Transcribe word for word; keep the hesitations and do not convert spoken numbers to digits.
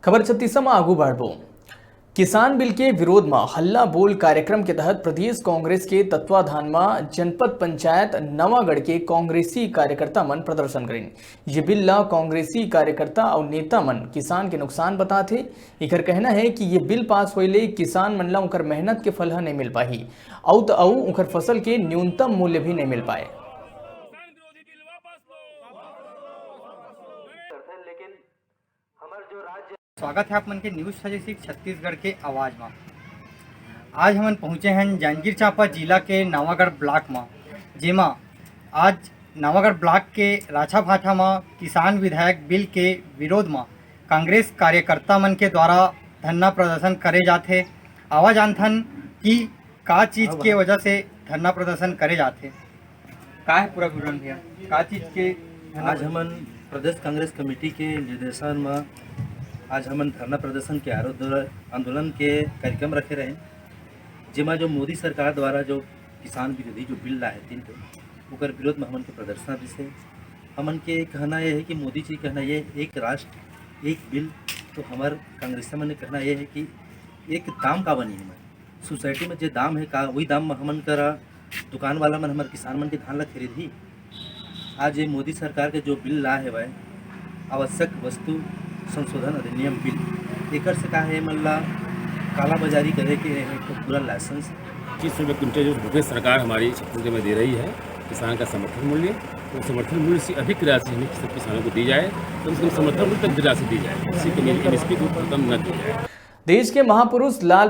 खबर छत्तीसा म आगू बढ़बो। किसान बिल के विरोध म हल्ला बोल कार्यक्रम के तहत प्रदेश कांग्रेस के तत्वाधान म जनपद पंचायत नवागढ़ के कांग्रेसी कार्यकर्ता मन प्रदर्शन करिन। ये बिल ला कांग्रेसी कार्यकर्ता अउ नेता मन किसान के नुकसान बताथे। एकर कहना है कि ये बिल पास होए ले किसान मन ला उनकर मेहनत के फल ह नहीं मिल पाही, अउ त अउ उनकर फसल के न्यूनतम मूल्य भी नहीं मिल पाए। स्वागत है आप मन के न्यूज़ थ्री सिक्सटी छत्तीसगढ़ के आवाज़ में। आज हमन पहुँचे हैं जांजगीर चांपा जिला के नवागढ़ ब्लॉक में, जेमा आज नवागढ़ ब्लॉक के राछा भाठा में किसान विधायक बिल के विरोध में कांग्रेस कार्यकर्ता मन के द्वारा धरना प्रदर्शन करे जाथे। आवा जानथन कि का चीज के वजह से धरना प्रदर्शन करे जाथे। का है पूरा विवरण भैया, का चीज के धरना आज हमन प्रदेश कांग्रेस कमेटी के निर्देशन में आज हमन धरना प्रदर्शन के आरो-, आंदोलन के कार्यक्रम रखे रहे, जेमा जो मोदी सरकार द्वारा जो किसान विरोधी जो बिल लाए हे तीन ठो, ओकर विरोध में हमन के प्रदर्शन रहिस हे। हमन के कहना ये है कि मोदी जी कहना ये, एक राष्ट्र एक बिल, तो हमर कांग्रेस मन के कहना ये है कि एक दाम का बनी है, सोसाइटी में जे दाम है का, वही दाम में हमन करा दुकान वाला मन हमर किसान मन के धान ला खरीदही। आज ये मोदी सरकार के जो बिल ला हेवय, आवश्यक वस्तु संशोधन अधिनियम बिल, एकर से का है, मन ला कालाबाजारी करे के है, तो पूरा लाइसेंस पच्चीस रुपये क्विंटल जो भूपेश सरकार हमारी छत्तीसगढ़ में दे रही है किसान का समर्थन मूल्य, वो समर्थन मूल्य से अधिक राशि हमें सब किसानों को दी जाए, कम से कम समर्थन मूल्य तक भी राशि दी जाए, किसी को एमएसपी को खत्म न किया जाए। देश के महापुरुष लाल